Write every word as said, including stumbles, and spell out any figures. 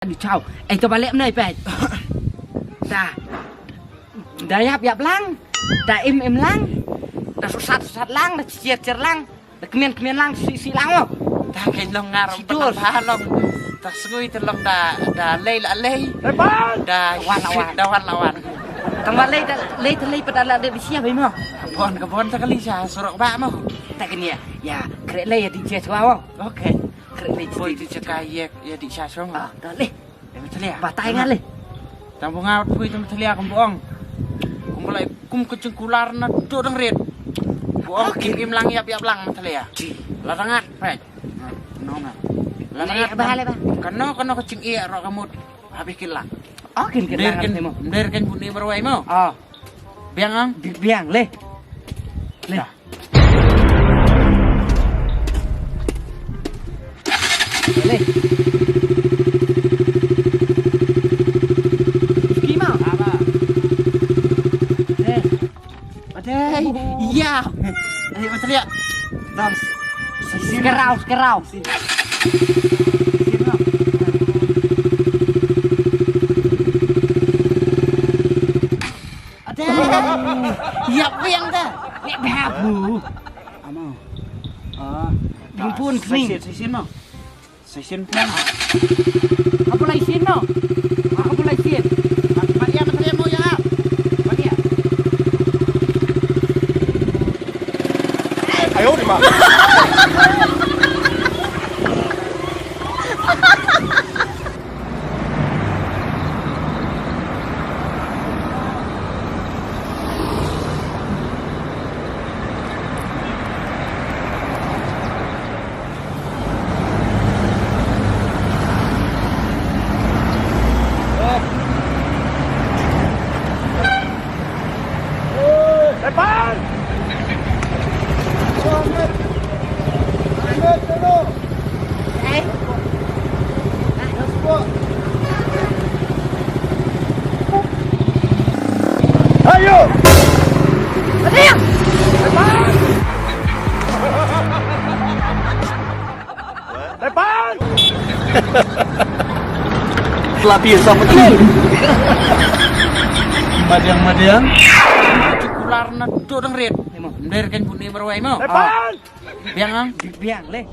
Aduh, chau. Eh, to ba leh mynne peit. Da. Da ïap ïap lang. Da im im lang. Da susat susat lang, da chier chier lang. Da kmen kmen lang, si si lang mo. Da kein long ngar. Sidur. Ba long. Da sngui te long da, da lei la lei. Da wan la wan. Da wan la wan. Tang ba lei da lei te lei pat da la de bisia bai mo. Bon ka bon ta kali sa surok ba mo. Ta kini ya. Ya, kre lei ya di jes wa mo. Okay. Kre lei. Boi ti chaka yek ya di sa song. Ah, da lei. Em tlia. Batai ngan lei. Tang bunga pui tam tlia kum buong. Kum bulai kum kucing kular na do dang rit. Buong kim im lang yap yap lang tlia. Ji. La rangat pek. No nga. La rangat. Ba le ba. Kano kano kucing iya ro kamut. Habis kilang. Oh, kin kilang. Nder kin buni marwai mo. Oh. Biang ang. Biang le. Le. Dah. Leh. Skima. Apa? Eh. Adai. Iya. Eh, betul ya. Dam. Sekerau, sekerau. Adai. Iya, biang dah. Leh babu. Amo. Ah, bing pun kring. Saisin, saisin mo. Saisin pun. Apa lai sin mo? Apa lai sin? Mat ya, mat ya mo ya. Mat ya. Ayo di ma. Ayo! Depan! Pelatih sama tu. Madiang, madiang. Kular na tu dang rit. Nder kan bunyi marwai mo. Depan! Biang ang? Biang leh.